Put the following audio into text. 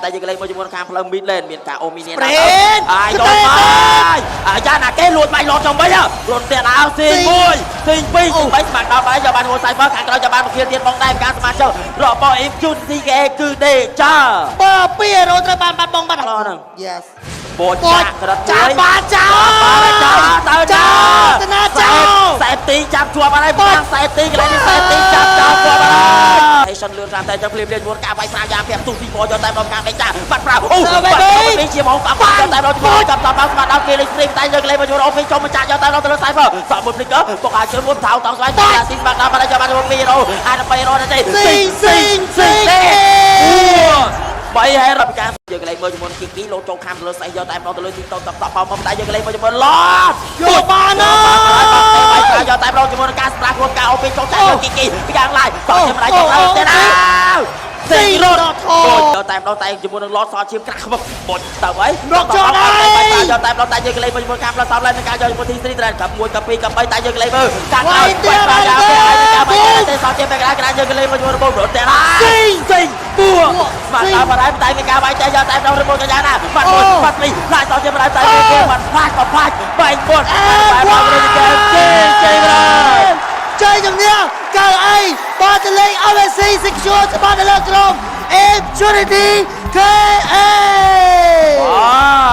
តែយើងកលេចមួយជាមួយខាងផ្លូវ mid lane មានការអូមីនី Sprint អាយយកមកអាយ៉ាណាគេលួចបាញ់ឡតចំវិញលួចទៀតអោស៊ី1ស៊ី2ស៊ី3ស្មាក់ដល់បាយយកបានមួយ Cypher ខាងក្រោយយកបានមកគៀទៀតបងដែរការសមាជិករបស់ MQCK គឺដេចា បើពីរ៉ូត្រូវបានបាត់បងបាត់ ឡោហ្នឹង Yes បូចាក់ក្រឹត ចាប់បានចោល បានចោលទៅ ចោលទៅណាចោល សែទីចាប់ជាប់អត់ហើយបាំងសែទីកន្លែងនេះសែទីចាប់ចោលជាប់អត់ហើយសិនលឿនតាមតែចឹងភ្លាមភ្លាមមួយការវាយប្រាវយ៉ាងពាក់ទុះទីបយកតែដល់ការដេកចាបាត់ប្រាវអូបាត់នេះជាមកកាប់យកតែដល់ជាមួយចាប់ដល់ស្មាតដល់គេលេងស្រីតែយើងលេងមកជួនអូពីចុំមកចាក់យកតែដល់ទៅលើ Cypher សក់មួយភ្លេចក៏បុកឲ្យជើងមួយថោតងស្វ័យតែទីស្មាតដល់បានយកបានមួយ2រ៉ូអាច3រ៉ូទេ ស៊ីស៊ីស៊ី បីហើយរាប់ការយើងកលេងមើលជាមួយគីគីលោចូលខាំទៅលើសេះយកតែម្ដងទៅលើទីតតតប៉មកតែយើងកលេងមើលជាមួយឡត យកបានណា បាយបាយយកតែម្ដងជាមួយនឹងការស្ប្រាស់ខ្លួនការអូពីចូលចាក់យកគីគីពីខាងឡាយតខ្ញុំដៃចូលទៅណា ស៊ីរត់ថ យកតែម្ដងតែជាមួយនឹងឡតសឈាមក្រាស់ខ្មឹកបុចទៅអីយកតែម្ដងតែយើងកលេងមើលជាមួយការផ្លូវសំឡេងនឹងការយកជាមួយទី3ត្រែកាប់1កាប់2កាប់3តែយើងកលេងមើលការក្រោយបាយបាយយកតែបាយតែសឈាមបែកក្រាស់យើងកលេងមើលជាមួយរបបរត់តែណា ស៊ី ស៊ីពួស្មាតដល់បាត់ហើយតែមានការវាយតែយកតែម្ដងឬមួយកញ្ញាណាបាត់មួយបាត់ពីរឡាយតជាបាត់តែគេបាត់ផ្លាច់បាត់ផ្លាច់បែកពុតបែកបែកបែកគេជេជេបាទ ជ័យជំនះកៅអីបាទទៅលេង OSC Secure ច្បាស់នៅលើក្រុម Impunity KA វ៉ា